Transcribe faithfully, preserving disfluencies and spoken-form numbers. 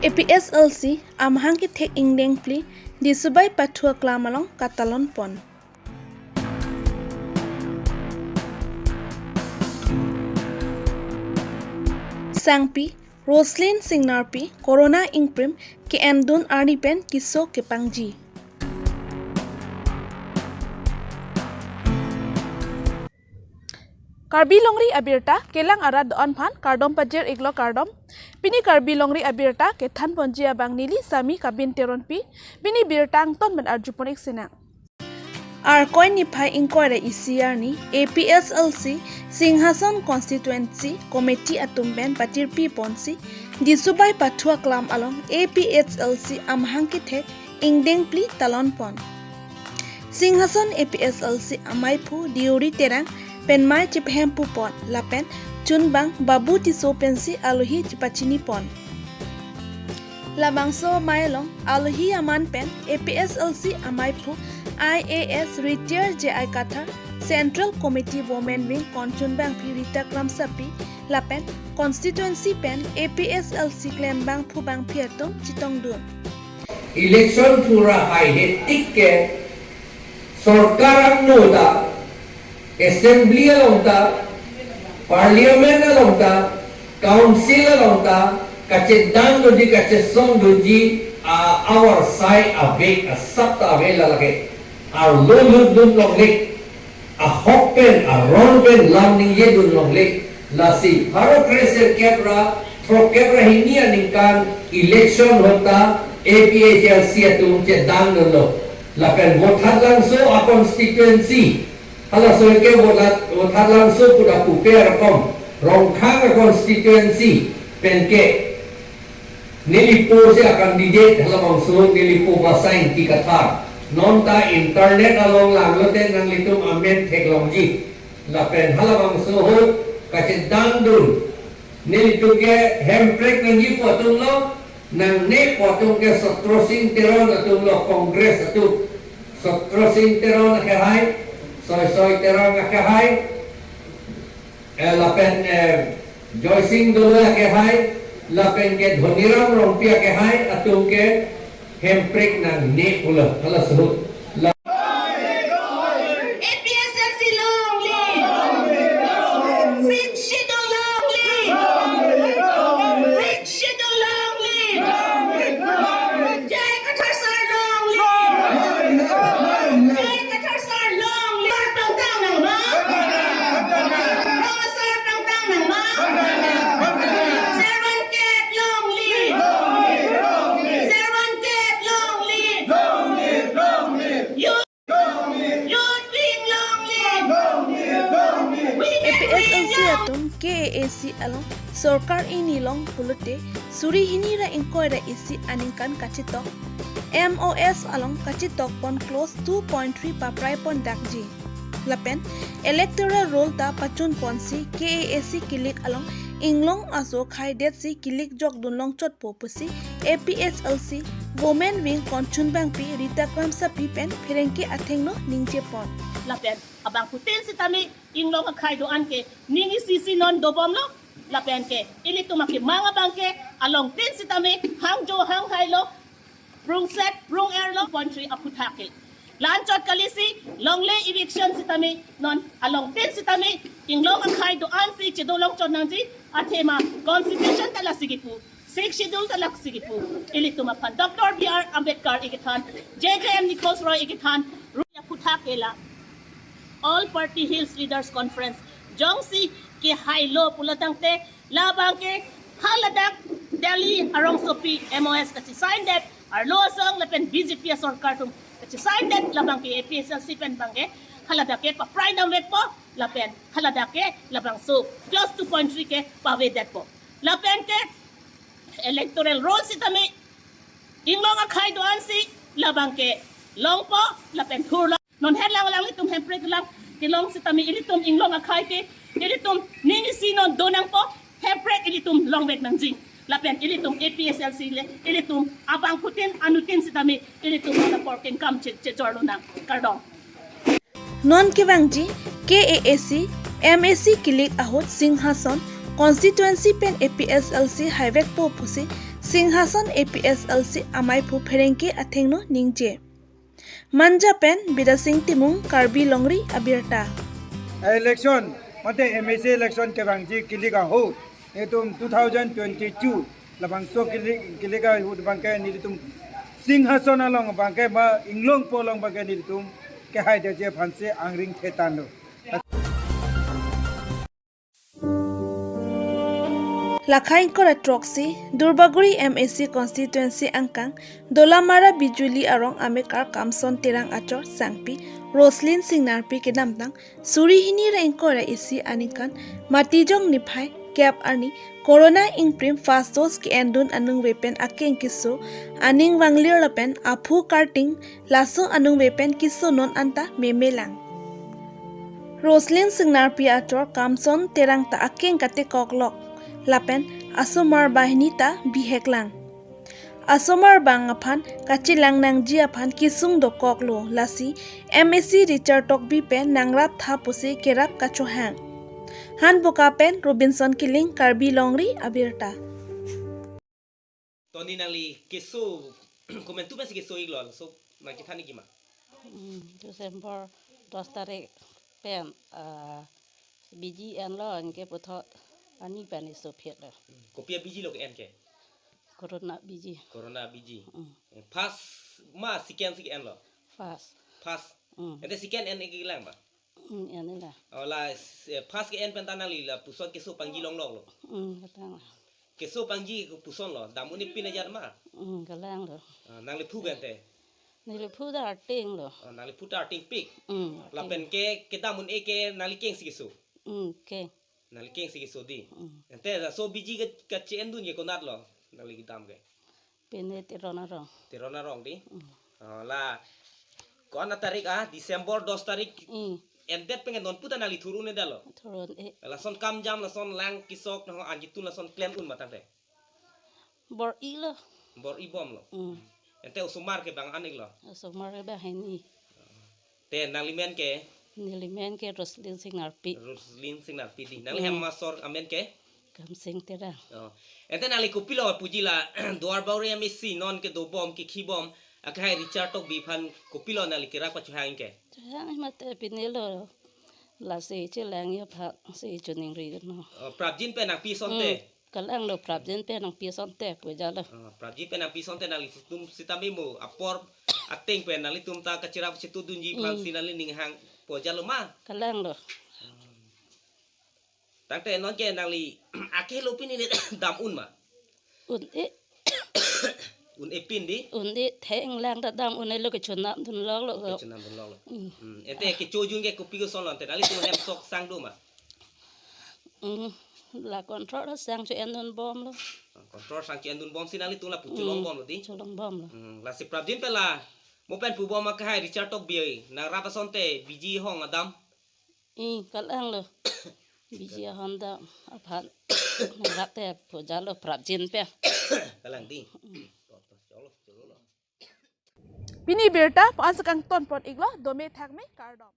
A P H L C amahang kethek ingdeng phli Disubai Pathu aklam along katalon pon. Sangpi Roslyn Singnarpi Corona ingprim ke-endun arni pen keso kepangji. Karbi Longri abirta kelang arat do-an aphan kardom pajir iklo, kardom. Pini Karbi Longri abirta kethan ponji abang neli Sami Kabin Teronpi. Pini birta angton pen arjupon ik sinang. Arkoi niphai ingkoi ra isi arni A P H L C Singhason Constituency Committee atum pen patirpi ponsi Disubai Pathu aklam along A P H L C amahang kethek ingdeng phli talon pon. Singhason A P H L C amaiphu Deuri Terang pen mei chepahempu pon lapen chunbang Babu Tisso pensi alohi chepachini pon. Labangso amei along alohi aman pen A P H L C amaiphu I A S retired J I Kathar, Central Committee Women Wing konchunbangpi Rita Kramsapi lapen constituency pen A P H L C klembangphu bangphi atum chetongdun. Election thura haihe tik ke sorkar angno ta, assembly along ta, parliament along ta, council along ta, kachedang doji, kachesong doji, a, awar sai ave, asap ta ave la lake. Arlo lutdun longle, ahok pen, aron pen lam ningjedun longle. Lasi pharo kre sirkep ra, throkkep ra hini aningkan election ahut ta A P H L C atum chedangdunlo. Lapen Vothatlangso a constituency, halaso ke Vothat, Vothatlangso pu ta pupe rakom, Rongkhang a constituency pen ke nelipo si a candidate halabangso nelipo Basa Ingti Kathar. Non ta internet along langlote nanglitum amen theklongji. Lapen halabangso ahut kachedangdun. Nelitum ke Hemprek nangjipo atumlo, nangnepo atum ke Satrasing Teron atumlo, Congress atum. Satrasing Teron akehai, Soisoi Teron akehai, eh, lapen, eh, Joysing Doloi akehai, lapen ke Dhoniram Rongpi akehai atum ke Hemprek nangne pulo, halaso ahut. La A P H L C long live! Sixth Schedule long live! Sixth Schedule long live! J I Kathar sir long live! J I Kathar sir long live! Sir pangtang nangma? Rong sir pangtang nangma? Sir Wanket long live! Sir Wanket long live! Youth, youth wing long live! Youth wing long live! A P H L C atum K A A C along sorkar ingni long pulote suri hini ra ingkoi ra isi aningkan kachetok M O S along kachetok pon clause two point three paprai pon dakji. Lapen electoral roll ta pachun ponsi K A A C kilik along inglong aso khaidet si kilik jokdun longchotpo pusi A P H L C Women Wing konchunbangpi Rita Kramsapi pen pherangke athengno ningje pon. Lapen abangphutin sitame inglong akhai do-an ke ning isi si non dobomlo. Lapen ke ilitum akemang abang ke alongtin sitame hangjo hanghailo, prungset prung-erlo, pontri aphuthak ke. Lanchot kalisi longle eviction sitame non alongtin sitame inglong akhai do-an si chedo longchot nangji. Athema constitution ta lasi kipu, Sixth Schedule ta lasi kipu. Ilitum aphan Doctor B R Ambedkar ikethan, J J M Nichols Roy ikethan, ru aphuthak ke la All Party Hills Leaders Conference jongsi kehailo pulotangte labang ke haladak Delhi arongsopi M O S kachesign det, arlo asong lapen B J P asorkar atum kachesign det, labang ke A P H L C pen abang ke haladak ke paprai damvekpo, lapen haladak ke labangso clause two point three ke pavedetpo. Lapen ke electoral roll sitame inglong akhai do-an si labang ke longpo lapen thurlo. Non het lang lang ilitum Hemprek lang kelong sitame ilitum inglong akhai ke ilitum ning isi non do nangpo, Hemprek ilitum longvek nangji. Lapen ilitum A P H L C le ilitum abangphutin anutin sitame ilitum apor kengkam che, chejorlo nang. Kardom. Non kevangji K A A C M A C kilik ahut Singhason constituency pen A P H L C haivekpo pusi Singhason A P S L C amaiphu pherangke athengno ningje. Manja pen Bidasing Timung, Karbi Longri Abirta. Election, mate M A C election kevangji kilik ahut, itum two thousand twenty-two labangso kilik, kilik ahut abangke nelitum Singhason along abangke ma Inglongpo along abangke nelitum kehaidetji aphansi angring thetanlo. Lakhai ingkoi ra throksi, Durbaguri M A C constituency angkang, Dolamara Bijuli arong amekar Kamson Terang achor sangpi, Roslin Singnarpi kedamtang, suri hini ra ingkoi ra isi aningkan, Matijong niphai kep arni, Corona ingprim first dose ke-endun anungve pen akeng keso, aning vanglir lapen aphu karting, laso anungve pen keso non anta memelang. Roslin Singnarpi achor Kamson Terang ta akeng katekok lok, lapen asomar banghini ta bihek lang. Asomar bang aphan kachelang nangji aphan kesung dokoklo, lasi M A C Richard Tokbi pen nangrap tha pusi kerap kachohang. Hanboka pen Robinson Killing, Karbi Longri Abirta. Toni nangli keso, komantu pensi keso-iklo, laso nangkethan-ikji ma? Hmm, December dos tarik pen, ah, biji enlo, anke puthot arni pen keso phitlo. Hmm, kopi abiji lo ke-en ke? Corona biji. Corona biji. Hmm. Eh, first ma second si ke-enlo? First. First. Hmm. Ante second en-ik lang ma? Hmm, en-iklo. Oh, la, eh, first ke-en pen ta nangli lapuson keso pangji longloklo. Hmm, ketang. Keso pangji ke pusonlo, dam un-e pin ajat ma? Hmm, kelanglo. Ah, nangli phu ke ante? Neli phu ta arting lo. Ah, nangli phu ta arting pik. Hmm, arting. Lapen ke, kedam un-e ke nangli kengsi keso? Hmm, keng. Nangli kengsi keso di. Hmm. Ante laso biji ke, kache-endun ke konatlo nangli kedam ke? Pine Teron arong. Teron arong di? Hmm. Oh, la, ko-an atarik ah, December dos tarik. Hmm. Endet pen non puta nangli thur un-edetlo? Thur un-e. Lason kamjam, lason lang kesok, nang anjitun lason klem un ma tangte? Bor-ilo. Bor-ibomlo. Hmm. Ante osomar ke bang-an-iklo? Osomar ke banghini. Te nangli men ke? Neli men ke Roslin Singnarpi. Roslin Singnarpi di. Nangli, hmm, hem asor amen ke? Kamson Terang. Oh. Ante nangli kopilo puji la Duarbagori M A C non kedobom kekhibom akhai Richard Tokbi aphan kopilo nangli kerap kachohang ke? Chohang mate pinelo. Lasi chelangji aphansi choningri no. Oh, prapjin pen nangpi asonte? Hmm. Kelanglo, prapjin pen nangpi asonte pu ajatlo. Ah, prapjin pen nangpi asonte nanglitum sitame mo apor ateng pen nanglitum ta kacherap chetudunji aphansi, hmm, nangli ning hang pu ajatlo ma? Kelanglo. Tangte non ke nangli akehelo pini ne dam un ma? Un-e. Un-e pin di? Un-e, thenglang ta dam un-elo, kechonam dunloklo. Kechonam dunloklo. Hmm. Hmm. Ante kecho jun ke kopi kosonlo ante nanglitum hem sok sang do ma? Hmm, la control sang cho-endunbomlo. Ah, control sang cho-endunbomsi nanglitum lapu, hmm, cholongbomlo di? Cholongbomlo. Hmm, lasi prapjin pen la mo pen pubom akhai Richard Tokbi nangrap asonte biji hong adam? Hmm, kelanglo. Biji ahon dam aphan nangrap te pu ajatlo prapjin pen. Kelang di? Hmm. Pini birta pu-an si kangtonpon-iklo, dome thakme, kardom.